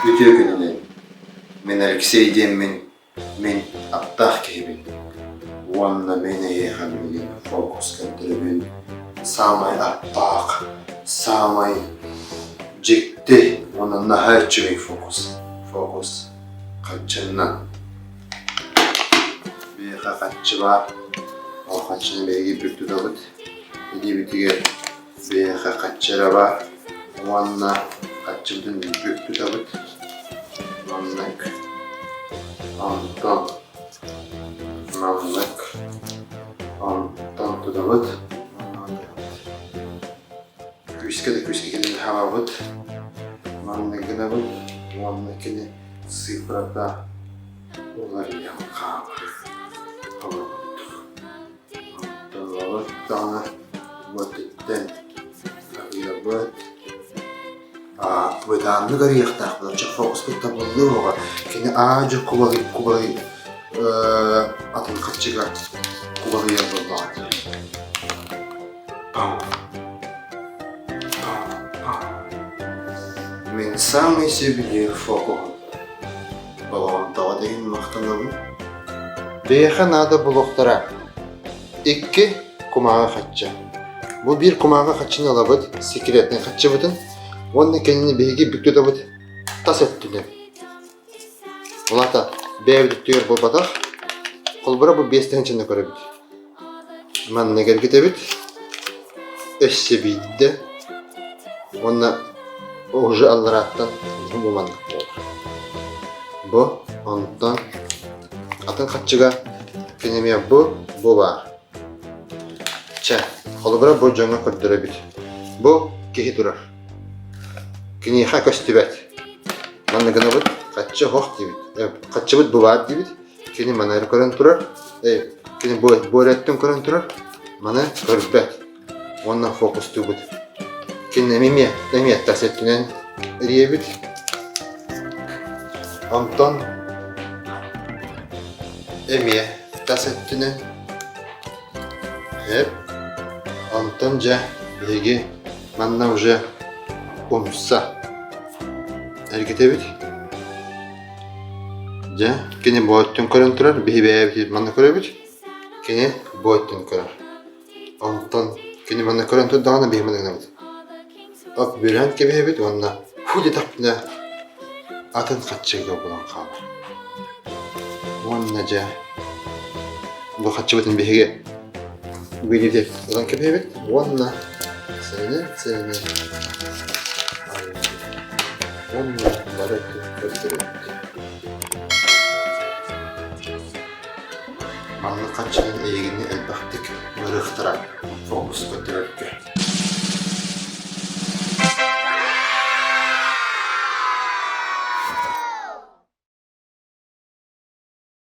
Үтүө күнүнэн! Мин Алексей диэммин, мин аптаах киһибин. Уонна мин эйиэхэ билигин фокус көрдөрөбүн. Саамай аптаах, саамай дьикти уонна наһаа үчүгэй фокус. Фокус хаччыннан. Биһиэхэ хаччы баар. Ол хаччыны биһиги бүк тутабыт. Илиибитигэр Биһиэхэ хаччы эрэ баар уонна хаччыбытын бүк тутабыт. Маннык. Онтон маннык. Онтон тутабыт. Күүскэ да күүскэ кэлин хабабыт. Маннык гынабыт уонна кини цифрата уларыйан хаалар. Холобурдук. Тыллабыт даҕаны бу өттүттэн арыйабыт. Бытааннык арыйыахтаахпыт, оччо фокуспут табыллыа уоҕа. Кини аа-дьуо кубалый кубалый атын харчыга кубалыйар буоллаҕа дии. Мин саамай сөбүлүүр фокуһум. Болҕомтоҕо да иһин махтанабын. Биһиэхэ наада булуохтара. Икки кумааҕы хачча. Бу биир кумааҕы хаччыны ылабыт, секретнэй хаччыбытын уонна кинини биһиги бүк тутабыт тас өттүнэн. Ол аата бэйэбит өттүгэр буолбатах, холобура бу 5 тыһыынчаны көрөбүт. Манна кэргитэбит, өссө биирдэ уонна уже алларааттан бу маннык буолар. Бу онтон атын хаччыга кини эмиэ бу, бу баар. Чэ, холобура бу дьоҥҥо көрдөрөбүт. Бу киһи турар. Киниэхэ көстүбэт. Манна гынабыт, хаччы оһох диибит. Хаччыбыт бу баар диибит. Кини маны эрэ көрөн турар, кини бу, бу эрэ өттүн көрөн турар, маны көрбөт уонна фокустуубут. Кини эмиэ эмиэ тас өттүнэн эрийэбит. Онтон эмиэ тас өттүнэн Эп. Онтон дьэ биһиги манна уже умса эргитэбит. Дьэ, кини бу өттүн көрөн турар, биһи бэйэбит манна көрөбүт. Кини бу өттүн көрөр. Онтон кини манна көрөн турдаҕына биһи манна гынабыт. Оп бүрэн кэбиһэбит уонна фу диэтэхпинэ атын хаччыга булан хаалар. Уонна дьэ бу хаччыбытын биһиги билиитэ ылан кэбиһэбит уонна сэрэнэн сэрэнэн уонна бары көрдөрөбүт. Маннык хаччынан эйигини элбэхтик ыҥырыахтара фокус көрдөрөргө.